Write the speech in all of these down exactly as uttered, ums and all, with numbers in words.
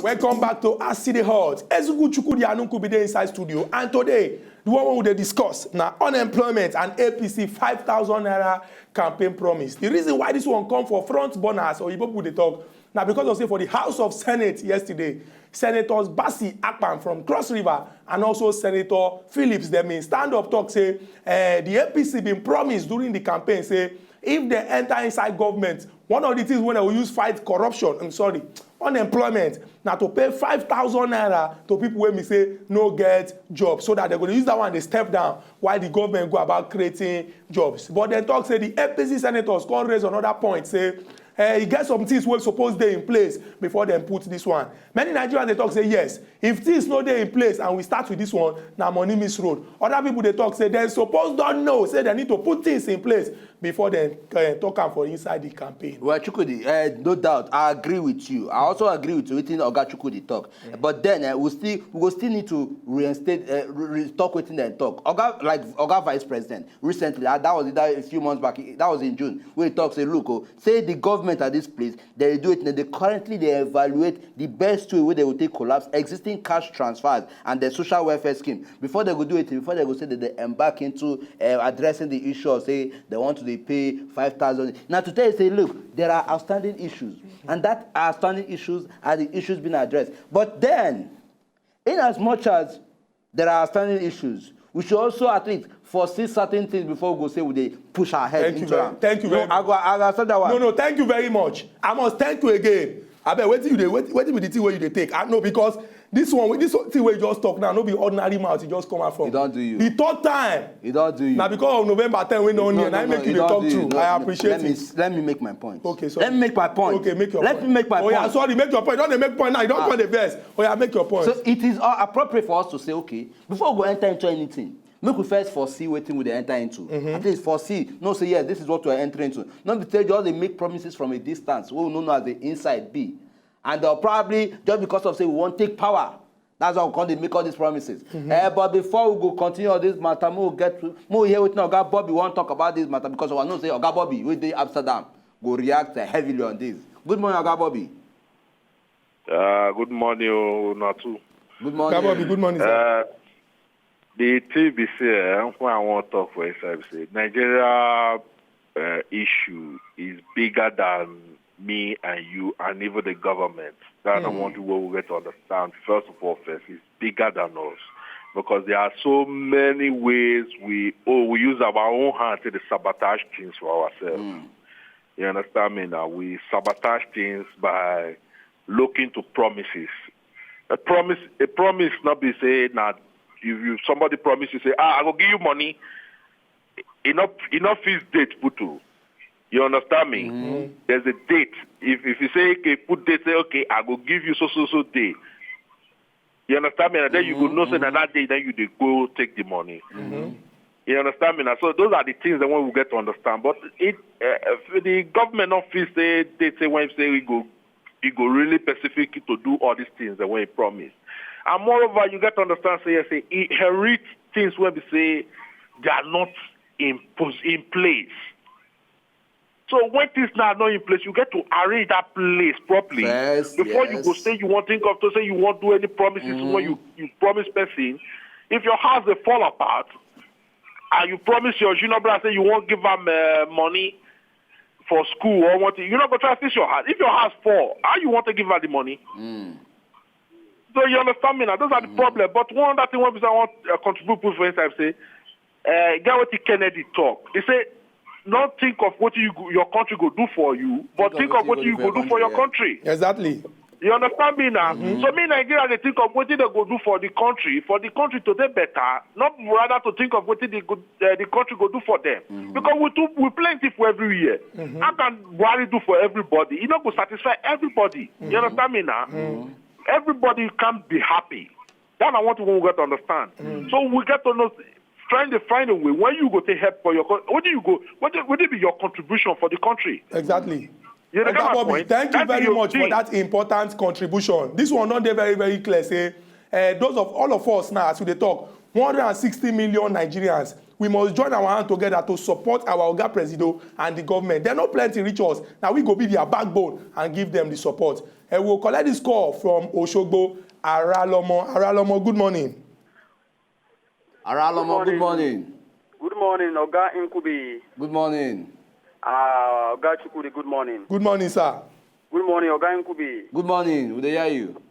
Welcome back to As E Dey Hot. Eziku Chukwudi Anunku be dey inside studio, and today, the one wey we dey discuss na unemployment and A P C five thousand naira campaign promise. The reason why this one come for front burner, as Oyibo people dey talk, na because of say for the House of Senate yesterday, Senators Basi Akpan from Cross River and also Senator Phillips, dem bin stand up talk say, eh, the A P C bin promise during the campaign say if dem enter inside government, one of the things wey dem go use fight corruption, I'm sorry, unemployment, na to pay five thousand naira to people wey be say no get job, so that dem go dey use that one dey step down while the government go about creating jobs. But dem talk say the A P C senators come raise another point, say, eh, e get some things wey suppose dey in place before dem put this one. Many Nigerians dey talk say yes, if things no dey in place and we start with this one, na money miss road. Other people dey talk say dem suppose don know say dem need to put things in place before dem, eh, talk am for inside the campaign. Well, Chukwudi, uh, no doubt, I agree with you. I also agree with wetin Oga Chukwudi talk. But then uh, we still we go still need to reinstate, uh, re- re- talk wetin dem talk. Oga, like Oga Vice President, recently, uh, that was either a few months back, that was in June, wey he talk say, look, oh, say the government at this place, they do it, they currently they evaluate the best way wey they go take collapse existing cash transfers and the social welfare scheme. Before they go do it, before they go say that they embark into uh, addressing the issue of say they want to dey pay five thousand. Now to tell you say, look, there are outstanding issues, and that outstanding issues are the issues being addressed. But then, in as much as there are outstanding issues, we should also at least foresee certain things before we go say we dey push our head Thank you into very, am. thank you No, very I go, much. I go accept that one. No, no, thank you very much. I must thank you again. Abeg, wetin you dey, wetin, wetin be the thing wey you dey take? I know because this one, this thing wey you just talk now, no be ordinary mouth e just come out from. E don do you. The third time. E don do you. Na because of November ten wey no No, near, no, na im no, make you e dey don talk do you. true. No, I no, appreciate let me, it. let me make my point. Okay, sorry. Let me make my point. Okay, make your Let point. me make my Oh yeah, point. sorry, make your point. Don't dey make point now. You don Ah. come dey vex. Oh yeah, make your point. So it is uh, appropriate for us to say, okay, before we go enter into anything, make we first foresee wetin we dey enter into. At least foresee, know say yes, this is what we are entering into. Not be say just dey make promises from a distance wey we no know as the inside be. And uh, probably just because of say we wan take power, that's why we come dey make all these promises. Eh, but before we go continue all this matter, make we get to, make we hear wetin Oga Bobby wan talk about this matter, because I know say Oga Bobby wey dey Amsterdam go react uh, heavily on this. Good morning, Oga Bobby. Uh, good morning, oh, una too. Good morning. Gabobi, good morning, sir. Uh, the T B C, eh, when I want to talk for inside, say Nigeria uh, issue is bigger than me and you and even the government. That's mm. one thing we get to understand. First of all, first, it's bigger than us because there are so many ways we oh we use our own hand to sabotage things for ourselves. Mm. You understand me now? We sabotage things by looking to promises. A promise, a promise not be say now if you somebody promise you say ah I will give you money, enough enough is date put to. You understand me? Mm-hmm. There's a date. If if you say okay, put date, say okay, I will give you so so so day. You understand me? And then mm-hmm. you go know say mm-hmm. that day then you dey go take the money. Mm-hmm. You understand me now? So those are the things that one will get to understand. But it uh, the government office say they say when say we go, it go really specific to do all these things that we promise. And moreover, you get to understand say yes, say inherit things where we say they are not in pos- in place. So when things now are not in place, you get to arrange that place properly yes, before yes. you go say you want think of to say you won't do any promises mm. when you, you promise person. If your house they fall apart, and you promise your junior brother say you won't give am uh, money for school or what, you not go try fix your house. If your house fall, how you want to give her the money? Mm. So you understand me now? Those are the mm. problem. But one other thing one person want uh, contribute put for inside say, uh, get what Kennedy talk. He say, not think of what you go, your country go do for you, but think, think of, of what you go do for your yeah. country. Exactly. You understand me now? Mm-hmm. So me Nigeria they think of what they go do for the country, for the country to do better, not rather to think of what they go, uh, the country go do for them. Mm-hmm. Because we do we plenty for every year. Mm-hmm. How can Buhari do for everybody? He not go satisfy everybody. Mm-hmm. You understand me now? Mm-hmm. Everybody can't be happy. That I want to get to understand. Mm-hmm. So we get to know trying to find a way when you go to help for your what do you go what do, what do be your contribution for the country? Exactly. You know, Bobby, thank you very much for that important contribution. This one not there very very clear. Say uh, those of all of us now as we dey talk, one hundred and sixty million Nigerians We must join our hand together to support our Oga Presido and the government. Dem no plenty reach us. Na we go be their backbone and give them the support. And we will collect this call from Oshogbo, Aralomo. Aralomo, good morning. Aralomo, good morning. Good morning, Oga Nkubi. Good morning. Uh, Oga Chukudi, good morning. Good morning, sir. Good morning, Oga Nkubi. Good morning. We dey hear you.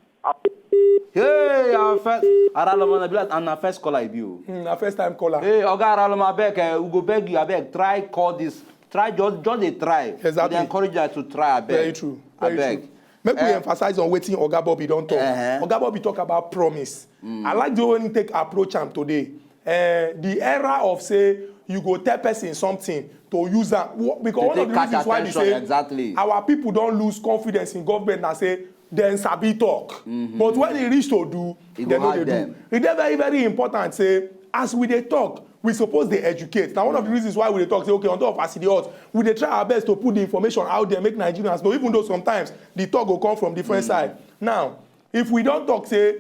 Hey, our first Aralomo, na be like na first caller e be o. Hmm, na first time caller. Hey, Oga Aralomo, abeg, eh, we go beg you, abeg, try call this. Try just just dey try. Exactly. We dey encourage you to try, abeg. Very true. Very Abeg. True. Make we Eh. Emphasize on wetin Oga Bobby don talk. Uh-huh. Oga Bobby talk about promise. I like the way he take approach am today. Uh, the era of say you go tell person something to use am wo- because To one of take the catch reasons why be attention, say exactly. Our people don lose confidence in government na say dem sabi talk. But when e reach to do, E dem go no hard dey dem. Do. E dey very very important say as we dey talk, we suppose dey educate. Na one of the reasons why we dey talk say okay, on top of as e dey hot, we dey try our best to put the information out there make Nigerians know, even though sometimes the talk go come from different side. Now, if we don talk say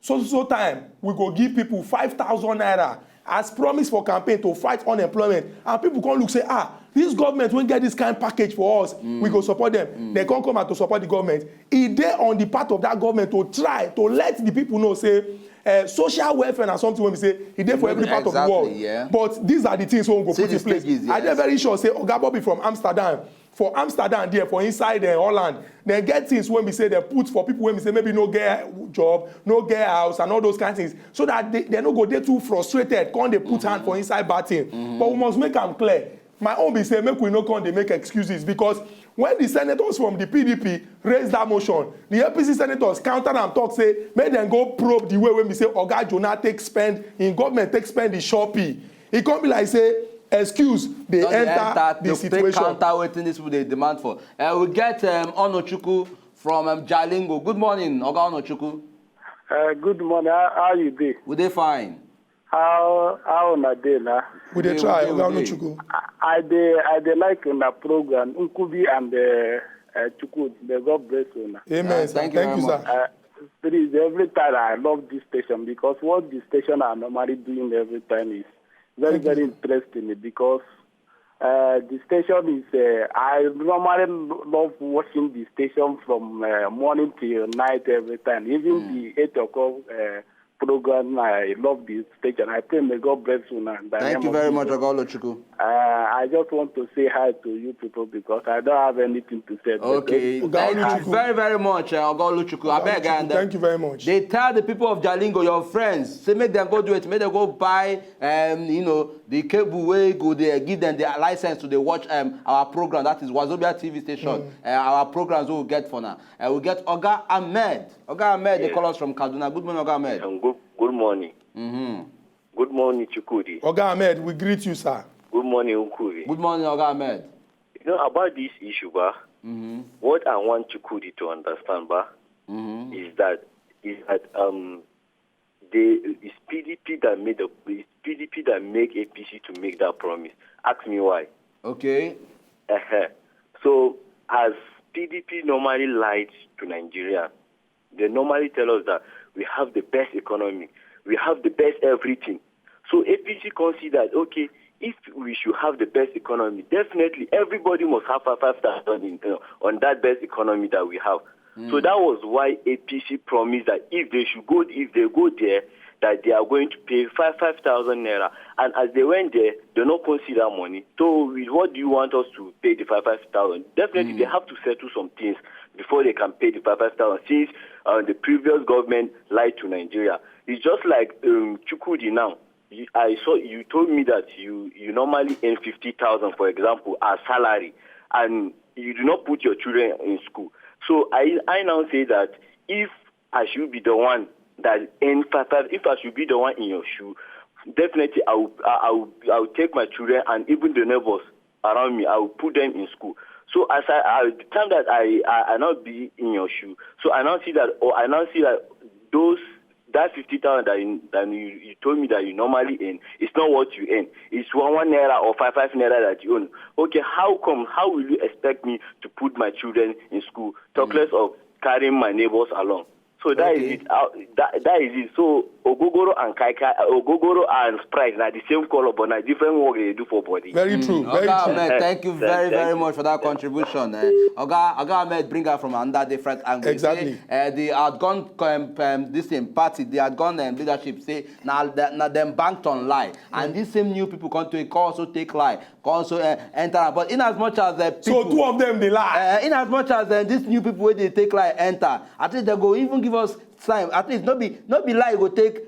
so so so time we go give people five thousand naira as promise for campaign to fight unemployment, and people come look say ah, this government wey get this kind package for us, we go support them. Dem come come out to support the government. E dey on the part of that government to try to let the people know say uh, social welfare na something wey be say e dey for every part of the Exactly, world. Yeah. But these are the things wey we go See put the in place. Stages, I dey yes. Very sure say Oga Bobby from Amsterdam, for Amsterdam there for inside uh, Holland, dem get things wey be say dem put for people wey be say maybe no get job, no get house, and all those kind things, so that they, they no go dey too frustrated, come dey put hand for inside bad thing. But we must make am clear. My own be say make we no come dey make excuses, because when the senators from the P D P raise that motion, the A P C senators counter am, talk say make dem go probe the way wey be say Oga Jonah take spend in government, take spend the shopping. E come be like say excuse dey Don dey enter the to situation. Take counter wetin these people dey demand for. Uh, we get um, Onochukwu from um, Jalingo. Good morning, Oga Onochukwu. Uh, good morning. How, how you dey? We dey fine. How how una dey na? We dey We try, dey, we Oga dey. Onochukwu. I dey I dey like una program Nkubi and uh, uh, Chukwudi. May God bless una. Amen, Uh, sir. thank Thank you you, very sir. Uh, please, every time I love this station because what the station are normally doing every time is very Thank you, very sir. Interesting because uh, the station is. Uh, I normally lo- love watching the station from uh, morning till night every time. Even the eight o'clock uh, program, I love the station. I pray may God bless you now. In the Thank name you of very Jesus. Much, Oga Onochukwu. Uh, I just want to say hi to you people because I don't have anything to say. But Okay, Oga thank you Onochukwu. Very very much, uh, Oga Onochukwu. Abeg, and uh, Thank you very much. They tell the people of Jalingo, your friends, say make dem go do it, make dem go buy, um, you know, the cable wey go dey give them the license to dey watch um, our program. That is Wazobia T V station. Uh, our programs we will get for now. Uh, we get Oga Ahmed. Oga Ahmed, they Yes. call us from Kaduna. Good morning, Oga Ahmed. And good, good morning. Mm-hmm. Good morning, Chukwudi. Oga Ahmed, we greet you, sir. Good morning, Nkubi. Good morning, Oga Ahmed. You know, about this issue, ba, Mm-hmm. what I want Chukwudi to understand, ba, Mm-hmm. is that is that um, the it's P D P that made the it's P D P that make A P C to make that promise. Ask me why. Okay. Uh-huh. So as P D P normally lied to Nigeria, they normally tell us that we have the best economy, we have the best everything. So A P C considered, okay, if we should have the best economy, definitely everybody must have five thousand in, uh, on that best economy that we have. So that was why A P C promised that if they should go, if they go there, that they are going to pay five five thousand naira. And as they went there, they not consider money. So with what do you want us to pay the five five thousand? Definitely, they have to settle some things before they can pay the five five thousand. Since uh, the previous government lied to Nigeria, it's just like um, Chukwudi now. You, I saw you told me that you you normally earn fifty thousand, for example, as salary, and you do not put your children in school. So I I now say that if I should be the one that earn five five, if I should be the one in your shoe, definitely I will I, I will I will take my children and even the neighbors around me. I will put them in school. So as I, I the time that I I, I not be in your shoe, so I now see that or I now see that those that fifty thousand that you, that you, you told me that you normally earn, it's not what you earn. It's one one naira or five five naira that you earn. Okay, how come? How will you expect me to put my children in school? Talk less of carrying my neighbors along. So that is it. Uh, that, that is it. So Ogogoro and Kaikai, uh, Ogogoro and Sprite, na the same color, but na different work they do for body. Very true. Very Oga true. Ahmed, thank you very, very much for that contribution. Eh. Oga, Oga Ahmed bring her from another different angle. Exactly. Say, eh, the outgone, um, um, this thing, party, the outgone, um, leadership say, now, now them banked on lie. And these same new people come to it, come also take lie, come also, eh, enter am. But in as much as, eh, So people, two of them dey lie. Eh, in as much as, eh, these new people wey dey take lie enter, at least they go even give us time. At least no be, no be lie go take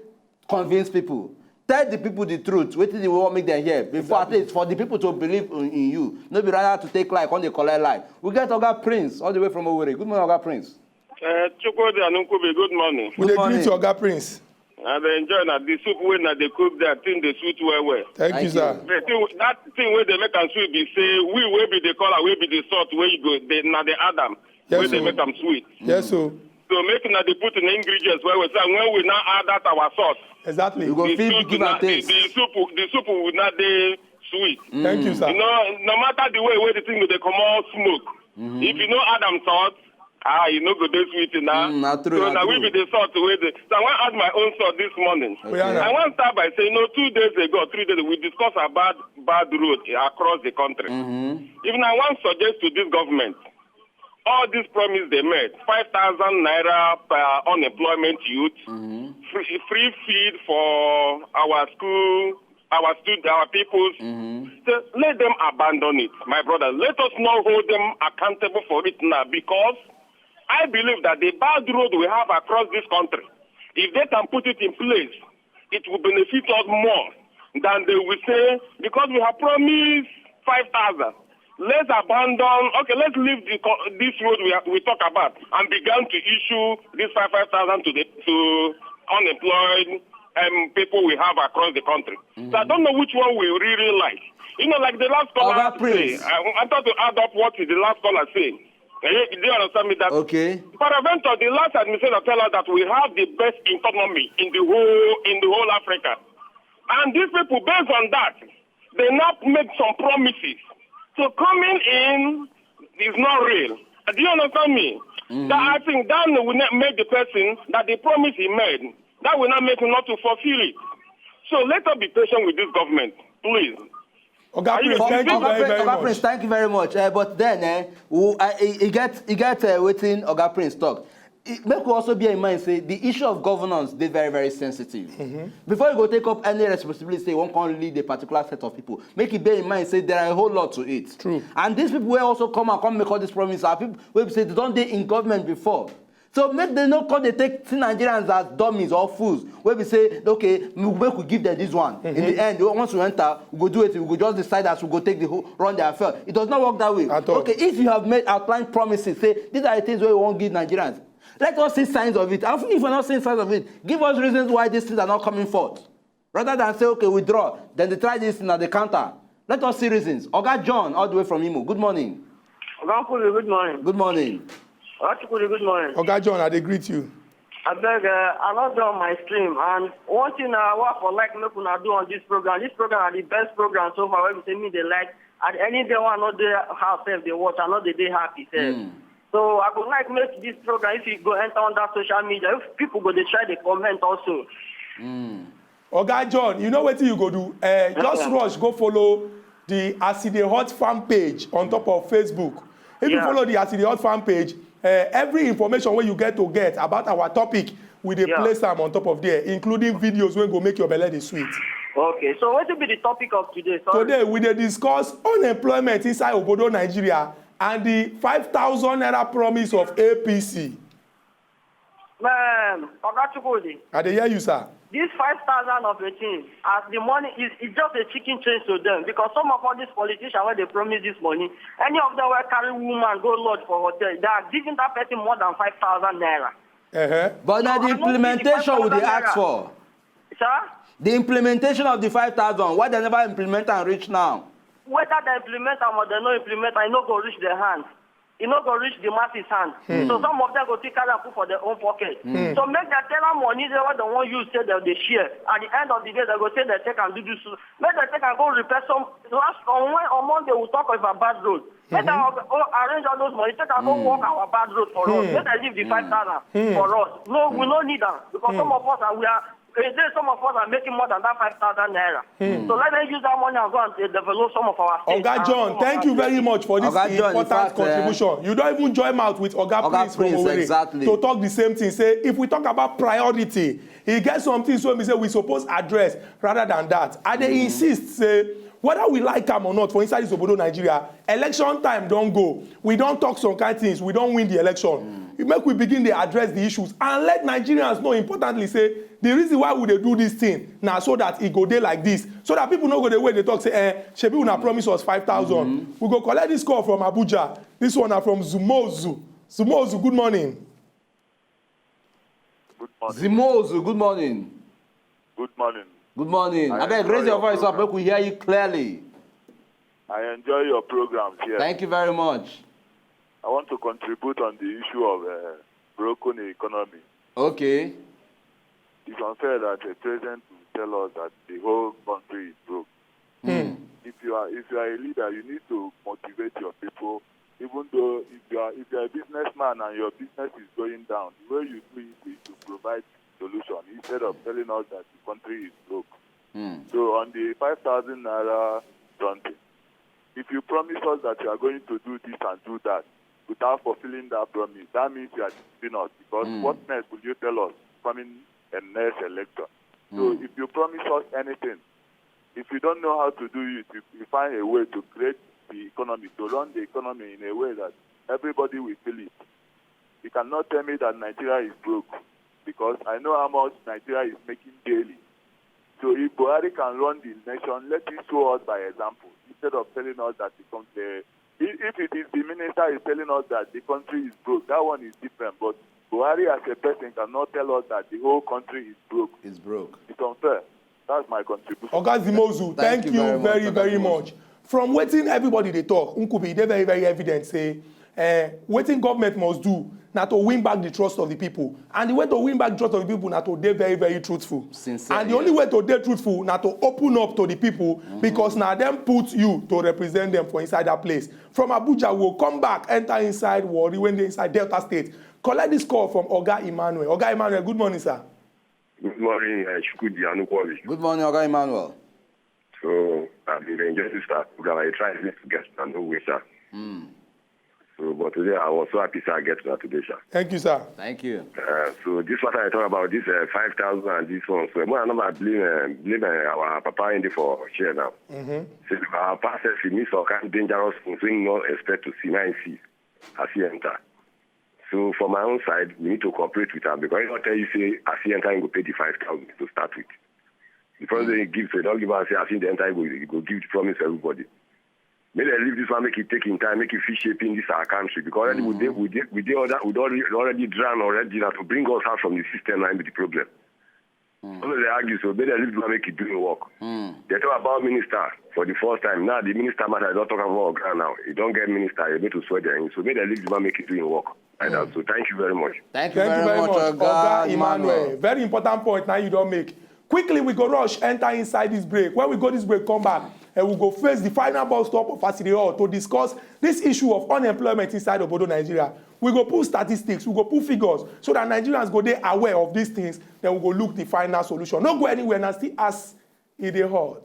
convince people. Tell the people the truth, wetin dey wan make them hear. Before, at least for the people to believe in, in you. No be rather to take lie, come dey collect lie. We get Oga Prince all the way from Owerri. Good morning, Oga Prince. Uh, Chukwudi Anukwubi, good morning. We Good dey greet morning. you, Oga Prince. And they enjoy na the soup wey na dey cook there, thing dey sweet well well. Thank Thank you, sir. you. The thing, that thing wey dey make am sweet be say we wey be the color, wey be the salt, wey you go, dey, na the Adam, Yes, wey dey sir. make am sweet. Yes, sir. So make una dey put in ingredients well well. So when we now add that our salt, Exactly. You go the fit soup give na, and the, taste. the soup, the soup will not dey sweet. Thank you, sir. You know, no matter the way wey the thing go dey comot smoke, if you no add am salt, ah, you no go dey sweet na. Mm, na true, So na na we true. be the salt wey dey. So I wan add my own salt this morning. Oh, yeah, Okay. na. I wan start by saying, no, two days ago, three days ago, we discuss about bad road across the country. Mm-hmm. If I wan suggest to this government, all this promise they made, five thousand naira per unemployment youth, Mm-hmm. free, free feed for our school, our students, our peoples. Mm-hmm. So let them abandon it, my brother. Let us not hold them accountable for it now, because I believe that the bad road we have across this country, if they can put it in place, it will benefit us more than they will say, because we have promised five thousand. Let's abandon, okay, let's leave the, co- this road we, we talk about and begin to issue this five, five thousand to the, to unemployed, um, people we have across the country. So I don't know which one we really like. You know, like the last caller Oga had to say, Prince. I, I thought to add up what the last caller said. Eh, do you understand me? That Okay. Paraventure, the last administration tell us that we have the best economy in the whole, in the whole Africa. And these people, based on that, they now make some promises. So coming in is not real. Do you understand me? That I think that will not make the person that the promise he made, that will not make him not to fulfill it. So let us be patient with this government, please. Oga Are you Prince, thank you Oga very, Prince, very Oga much. Prince, thank you very much. Uh, but then, eh, we, uh, e, e get, e get uh, wetin Oga Prince talk. E, make we also bear in mind say the issue of governance dey very, very sensitive. Before you go take up any responsibility, say you wan come lead a particular set of people, make you bear in mind say there are a whole lot to it. True. And these people wey also come and come make all these promises are people wey be say they don dey in government before. So make dem no come dey take see Nigerians as dummies or fools wey be say, okay, m- make we give them this one. In the end, once we enter, we go do it. We go just decide as we go take the whole run their affair. It does not work that way. At all. Okay, if you have made outline promises, say these are the things wey we wan give Nigerians. Let us see signs of it. And if we're not seeing signs of it, give us reasons why these things are not coming forth. Rather than say, okay, withdraw, then they try this na the counter. Let us see reasons. Oga John, all the way from Imo. Good morning. Oga Kuli, good morning. Good morning. Oga Chukuli, good morning. Oga John, I dey greet you. I beg, uh, I not done my stream. And one thing I want for like make una do on this program. This program are the best program so far. When we say me they like, and any day one not there half if they watch, I know they dey happy sef. Mm. So I go like make this program if you go enter on that social media, if people go they try the comment also. Mm. Oga John, you know wetin you go do? Uh, just Yeah. rush go follow the As E Dey Hot fan page on top of Facebook. If you Yeah. follow the As E Dey Hot fan page, uh, every information wey you get to get about our topic, we dey Yeah. place am on top of there, including videos wey go make your belle dey sweet. Okay, so what will be the topic of today? Sorry. Today, we dey discuss unemployment inside obodo Nigeria and the five thousand naira promise of A P C. Man, Oga Chukwudi, I dey hear you, sir. This five thousand of a thing, as the money is, it's just a chicken change to them, because some of all these politicians wey dey promise this money, any of them wey carry woman go lodge for hotel, they are giving that person more than five thousand naira. Uh-huh. But now the I no see the implementation we dey five thousand naira. ask for. Sir? The implementation of the five thousand, why they never implement and reach now? Whether they implement am or they no implement am, e no go reach their hand. e no go reach the masses hand. So some of them go still carry am put for their own pocket. So make dem tell am money wey dem wan use say dem dey share. At the end of the day, dem go say dem take am do this. Make dem take am go repair some. Last on when on Monday we talk about bad road. Make dem arrange all those money, take am go work our bad road for us. Make dem leave the five thousand for us. No, we no need am because some of us are we are. Some of us are making more than that five thousand naira. So let them use that money and go and develop some of our states. Oga John, thank you very much for this important contribution. You don't even join mouth with Oga Prince from Owerri to talk the same thing. Say if we talk about priority, e get some things wey be say we suppose address rather than that. I dey insist say whether we like am or not for inside this obodo Nigeria, election time don go. We don talk some kind things. We don win the election. Make we begin dey address the issues and let Nigerians know importantly say the reason why we dey do this thing na so that e go dey like this, so that people no go dey wait dey talk say eh, shebi una promise us five thousand. We go collect this call from Abuja. This one na from Zumozu. Zumozu, good morning. Good morning. Zimozu, good morning. Good morning. Good morning. I Abeg, enjoy raise your your voice up, program. Make we hear you clearly. I enjoy your programs here. Thank you very much. I want to contribute on the issue of uh, broken economy. Okay. It's unfair that a president will tell us that the whole country is broke. If you are if you are a leader, you need to motivate your people. Even though if you are if you are a businessman and your business is going down, the way you do it is to provide solution instead of telling us that the country is broke. So on the five thousand naira something, if you promise us that you are going to do this and do that without fulfilling that promise, that means you are deceiving us because what next will you tell us coming a next election? So if you promise us anything, if you don't know how to do it, you, you find a way to create the economy, to run the economy in a way that everybody will feel it. You cannot tell me that Nigeria is broke because I know how much Nigeria is making daily. So if Buhari can run the nation, let him show us by example instead of telling us that the country. If it is the minister is telling us that the country is broke, that one is different. But Buhari as a person cannot tell us that the whole country is broke. It's broke. It's unfair. That's my contribution. Oga Zimozu, thank, thank you, you very, very much. From wetin everybody dey talk, Nkubi, e dey very, very evident say uh, wetin government must do na to win back the trust of the people. And the way to win back the trust of the people na to dey very, very truthful. Sincere, and the yes. only way to dey truthful na to open up to the people mm-hmm. because na dem put you to represent them for inside that place. From Abuja, we will come back, enter inside Warri when dey inside Delta State. Collect this call from Oga Emmanuel. Oga Emmanuel, good morning, sir. Good morning, uh, Chukwudi Anukwali. Good morning, Oga Emmanuel. So I've been enjoying this program. I try to get to know ways, sir. Mm. So, but today I was so happy, sir, I get to that today, sir. Thank you, sir. Thank you. Uh, so this what I talk about this uh, five thousand and this one. So when I know I blame uh, blame uh, our papa in the for share now. Mm-hmm. So our papa says he means all kind of dangerous things we not expect to see. Now he see, I see enter. So for my own side, we need to cooperate with her because I not tell you say I see enter and go pay the five thousand to start with. The first thing he gives, so don't give us say I see the enter go go give the promise to everybody. Make dem leave this one, make it take him time, make it fit shaping this our country because already mm-hmm. we dey we dey we dey other we don already drown already na to bring us out from the system na be the problem. Mm. So they argue so make dem leave this one, make it do him work. Mm. They talk about minister for the first time now the minister matter I don talk about ground now he don get minister he need to swear their in so make dem leave this one, make it do him work. Like that. So thank you very much. Thank you, thank very, you very much, much. Oga, Oga Emmanuel. Emmanuel. Very important point now you don't make. Quickly, we go rush enter inside this break. When we go this break, come back, and we go face the final bus stop of Asiri Hall to discuss this issue of unemployment inside Obodo Nigeria. We go put statistics, we go put figures, so that Nigerians go dey aware of these things. Then we go look the final solution. No go anywhere now. Still as e dey hot.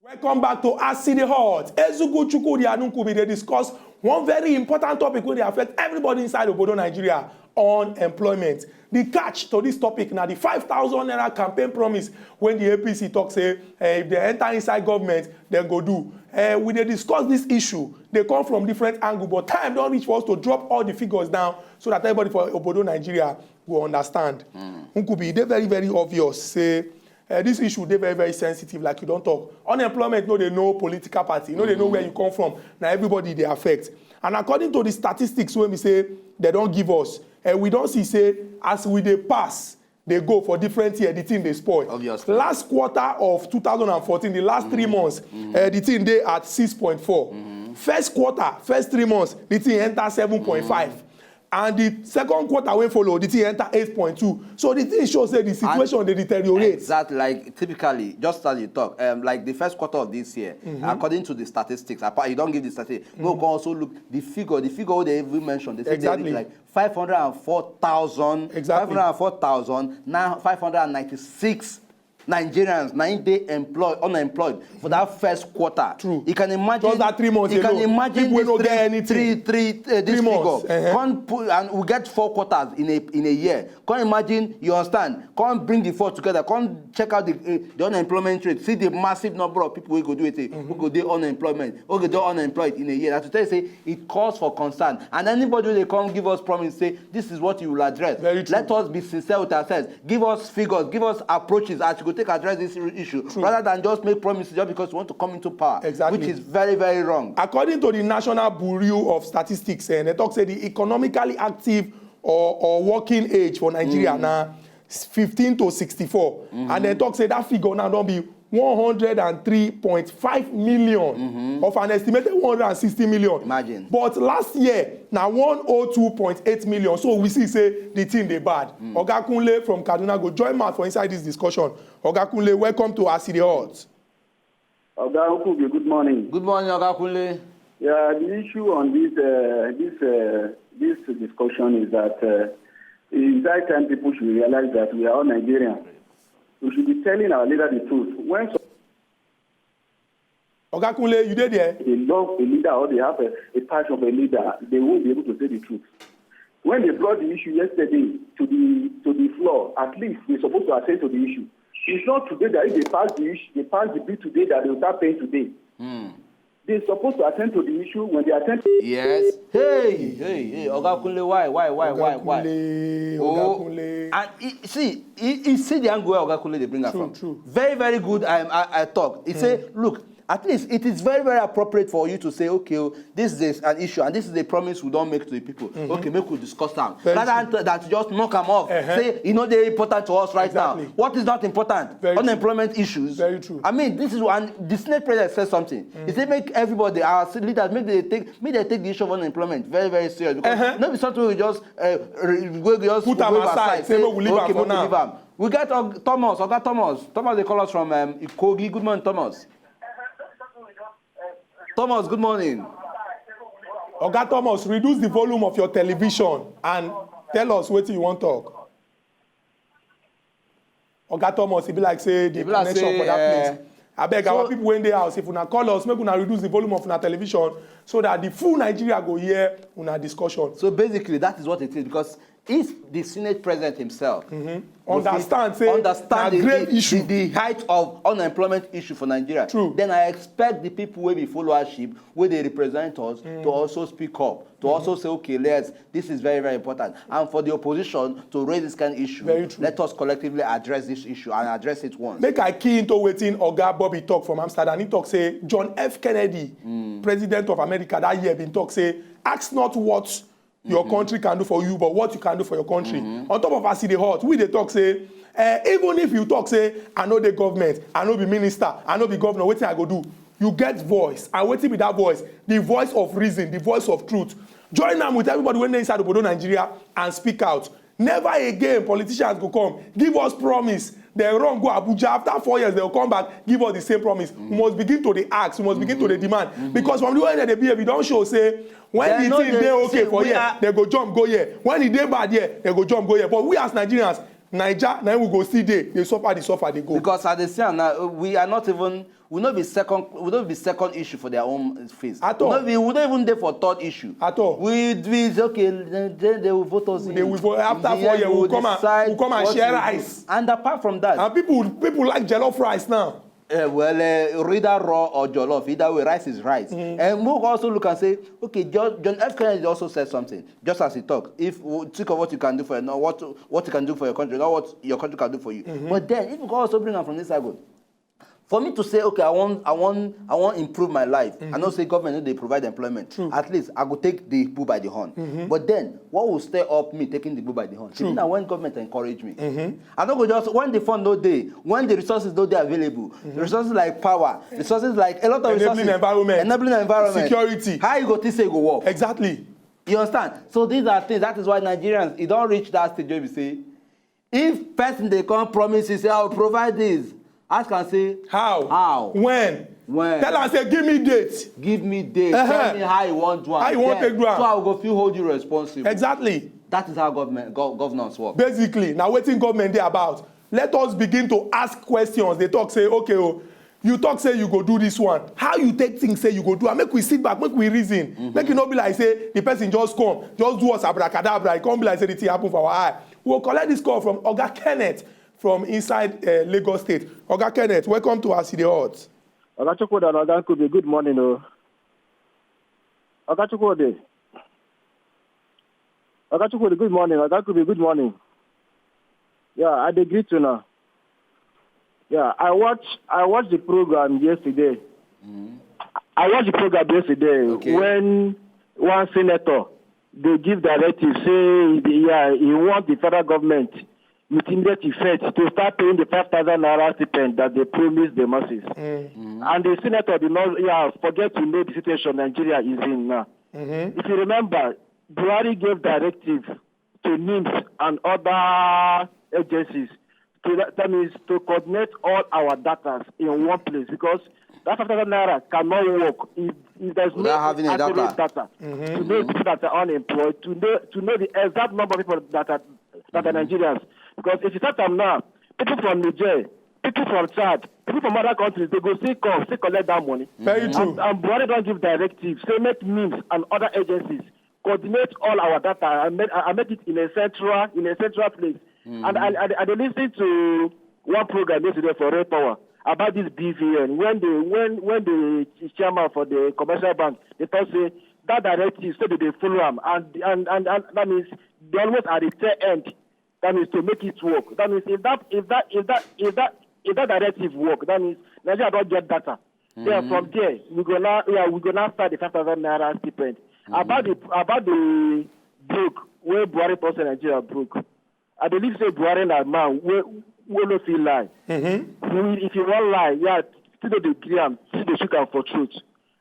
Welcome back to Aside Hot. Ezugu Chukwudi Anunkubi dey discuss one very important topic wey dey affect everybody inside Obodo Nigeria, unemployment. The catch to this topic na the five thousand naira campaign promise wey the A P C talk say eh, if they enter inside government, they go do. Eh, we dey discuss this issue. They come from different angle, but time don reach for us to drop all the figures down so that everybody for Obodo Nigeria go understand. Mm. Nkubi, e dey very, very obvious say uh, this issue dey very, very sensitive, like you don talk. Unemployment no dey know political party, no dey know where you come from. Na everybody dey affect. And according to the statistics wey be say they don give us, uh, we don see say as we dey pass, dey go for different year, the thing dey spoil. Obviously. Last quarter of two thousand and fourteen, the last three months, uh, the thing dey at six point four. First quarter, first three months, the thing enter seven point five. And the second quarter wey follow, the thing enter eight point two. So the thing show say the situation dey deteriorate. Exactly, like typically, just as you talk, um, like the first quarter of this year, according to the statistics, apart, you don't give the statistics, we can also look the figure, the figure wey they even mentioned, they say Exactly. they reach like five hundred and four thousand, Exactly. five hundred and four thousand, now five hundred and ninety-six Nigerians, now they employed, unemployed for that first quarter. True. You can imagine. Just that three months You can alone, imagine people wey these no three, get anything. three, three, uh, this Three months, figure. Uh-huh. Come put, and we get four quarters in a in a year. Come imagine, you understand? Come bring the four together. Come check out the uh, the unemployment rate. See the massive number of people who go do it. Who go do unemployment? Who go do unemployed in a year? That to tell you say it calls for concern. And anybody wey dey come give us promise say this is what you will address. Very true. Let us be sincere with ourselves. Give us figures. Give us approaches as you go take address this issue, rather than just make promises just because you want to come into power. Exactly. Which is very, very wrong. According to the National Bureau of Statistics, eh, they talk say the economically active or, or working age for Nigeria now fifteen to sixty-four. And they talk say that figure now don't be one hundred and three point five million of an estimated one hundred and sixty million. Imagine. But last year, now one oh two point eight million. So we see say the thing dey bad. Oga Kunle from Kaduna go join mouth for inside this discussion. Oga Kunle, welcome to As E Dey Hot. Oga Okuge, good morning. Good morning, Oga Kunle. Yeah, the issue on this uh, this uh, this discussion is that uh, it's high time people should realize that we are all Nigerians. We should be telling our leader the truth. When so- Oga Kunle, you dey there? They love a leader or they have a, a passion for a leader, they won't be able to say the truth. When they brought the issue yesterday to the to the floor, at least they're supposed to attend to the issue. It's not today that if they pass the issue, they pass the bill today that they will start paying today. They're supposed to attend to the issue. When they attend to Yes. Hey, hey, hey, Oga Kunle, why, why, why, why, why? Kunle, Oh, Oga Kunle. And he, see, he, he see the angle where Oga Kunle they bring her True, from. True. Very, very good. I, I, I talk. He say, look, at least it is very, very appropriate for you to say, okay, oh, this is an issue and this is a promise we don't make to the people. Okay, make we discuss them. Very Rather than that, just knock them off. Uh-huh. Say, you know, they're important to us right Exactly. now. What is not important? Very true. Unemployment issues. Very true. I mean, this is and the Senate president said something. He said, make everybody, our leaders, make they take, make they take the issue of unemployment very, very serious because Uh-huh. not be something we just uh, re- we just Put am wave aside, say, make we leave okay, am for make we now. Leave am. We got Og- Thomas, Oga Thomas. Thomas, they call us from um, Ikogi. Good morning, Thomas. Thomas, good morning. Oga Thomas, reduce the volume of your television and tell us what you want talk. Oga Thomas, e be like say the E be like connection say, for that eh, place. I beg so- our people when they house, if una call us, make una reduce the volume of una television so that the full Nigeria go hear una discussion. So basically, that is what it is because if the Senate president himself will Understand fit say understand na the, grave the, issue. the, the height of unemployment issue for Nigeria, True. then I expect the people wey be followership, wey dey represent us, to also speak up, to also say, okay, let's, this is very, very important. And for the opposition to raise this kind of issue, Very true. Let us collectively address this issue and address it once. Make I key into wetin Oga Bobby talk from Amsterdam. He talk say John F. Kennedy, President of America that year, been talk say, ask not what your country can do for you, but what you can do for your country. On top of As E Dey Hot, we dey talk say, eh, even if you talk say, I no dey government, I no be minister, I no be governor, wetin I go do? You get voice, and wetin be that voice? The voice of reason, the voice of truth. Join am with everybody wey dey inside obodo Nigeria and speak out. Never again politicians go come give us promise. They run go Abuja, after four years they will come back give us the same promise. We must begin to dey ask, we must begin to dey demand, because from the way they dey behave, e don show say when They the no thing dey, dey okay see, for we here, are they go jump go here. When e dey bad here, they go jump go here. But we as Nigerians, Naija, na we go still dey, dey suffer, dey suffer, dey go. Because at the same now, we are not even, we no be second, we no be second issue for their own face. At all. We no be, we no even dey for third issue. At all. We, we is okay. Then, then they will vote us in. They will vote after In the four end, years. we We will come and decide we come and what share we do. rice. And apart from that, And people, people like jollof rice now. Uh, well, uh, either raw or jollof, either way, rice is rice. And we also look and say, okay, John, John F. Kennedy also said something, just as he talked. If we think of what you can do for, not what what you can do for your country, not what your country can do for you. But then, if you can also bring am from this angle, For me to say, okay, I want, I want, I want improve my life. I know say government no dey provide employment. At least I go take the bull by the horn. But then, what will stir up me taking the bull by the horn? True. Now when government encourage me, I no go just, when the fund no dey, when the resources no dey available, resources like power, resources like a lot of enabling resources, environment, enabling environment, security. How you go think say e go work? Exactly. You understand? So these are things. That is why Nigerians, e don reach that stage where we say, if person dey come promise you say, "I will provide this," ask am say, "How? How? When? When? Tell am say, give me date. Give me date. Uh-huh. Tell me how you want to do am. How you want to do am? So I go feel hold you responsible." Exactly. That is how government go, governance work. Basically, now wetin government dey about? Let us begin to ask questions. They talk say, okay, oh, you talk say you go do this one. How you take things say you go do? And make we sit back, make we reason. Mm-hmm. Make it not be like say the person just come, just do us abracadabra. It can't be like say the thing happen for our eye. We'll collect this call from Oga Kenneth from inside uh, Lagos State. Oga Kenneth, welcome to our city hot. Oga Chukwuda and Oga Kubi, good morning. Oh. Oga Chukwuda. Oga Chukwuda, good morning. Oga Kubi, good morning. Yeah, I dey greet you now. Yeah, I watch I watched the program yesterday. Mm-hmm. I watched the program yesterday. Okay. When one senator, they give directive say, yeah, he want the federal government with immediate effect to start paying the five thousand naira stipend that they promised the masses. Mm. Mm-hmm. And the senator did not, yeah, forget to know the situation Nigeria is in now. Mm-hmm. If you remember, Buhari gave directive to nims and other agencies to, that means, to coordinate all our data in one place, because that five thousand naira cannot work if, if there's no accurate data, data. Mm-hmm. To know people that are unemployed, to know, to know the exact number of people that are, that are Nigerians. Because if you start them now, people from Niger, people from Chad, people from other countries, they go still come, still collect that money. Very true. And, and Buhari don't give directive, say make nims and other agencies coordinate all our data and make, and make it in a central, in a central place. Mm-hmm. And I, I, I dey listen to one program yesterday for Red Power about this B V N. When the, when, when the chairman for the commercial bank, they talk say that directive, so that they follow am, and, and, and, and that means they always at the tail end. That means to make it work. That means if that, if that, if that, if that, if that directive work, that means Nigeria don't get data. Then from there, we go now, yeah, we go now start the five thousand naira stipend. Mm-hmm. About the, about the broke, where Buhari person Nigeria broke. I believe say Buhari na man wey, wey no fit lie. Mm-hmm. He, if he wan lie, yeah, still dey gree am, still dey shook am for throat.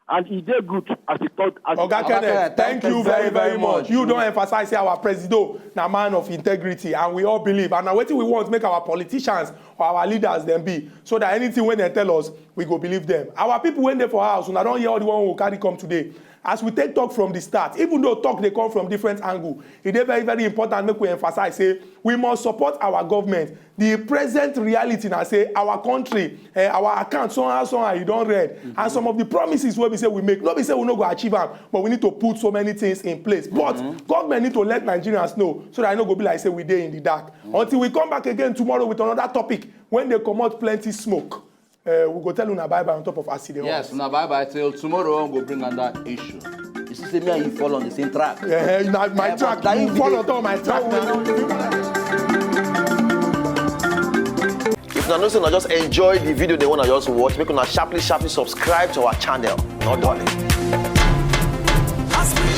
And e dey good as e talk. As Oga Kenneth, thank you very, very much. You don emphasize say our presido na man of integrity, and we all believe. And na wetin we want make our politicians or our leaders dem be, so that anything wey dem tell us, we go believe them. Our people wey dey for house, una don hear all the one we carry come today. As we take talk from the start, even though talk dey come from different angle, e dey very, very important make we emphasize say we must support our government. The present reality na say our country, eh, our account somehow, somehow e don red. Mm-hmm. And some of the promises wey be say we make, no be say we no go achieve am, but we need to put so many things in place. But government need to let Nigerians know, so that e no go be like say we dey in the dark. Mm-hmm. Until we come back again tomorrow with another topic, when they comot plenty smoke. Uh, we go tell una bye bye on top of Aside. Yes, una bye bye till tomorrow. We go bring another issue. You see, say me and you fall on the same track. Yeah, na my track. You fall on top of my track. If una know say una just enjoy the video, they wanna just watch, make una sharply, sharply subscribe to our channel. Not done. As we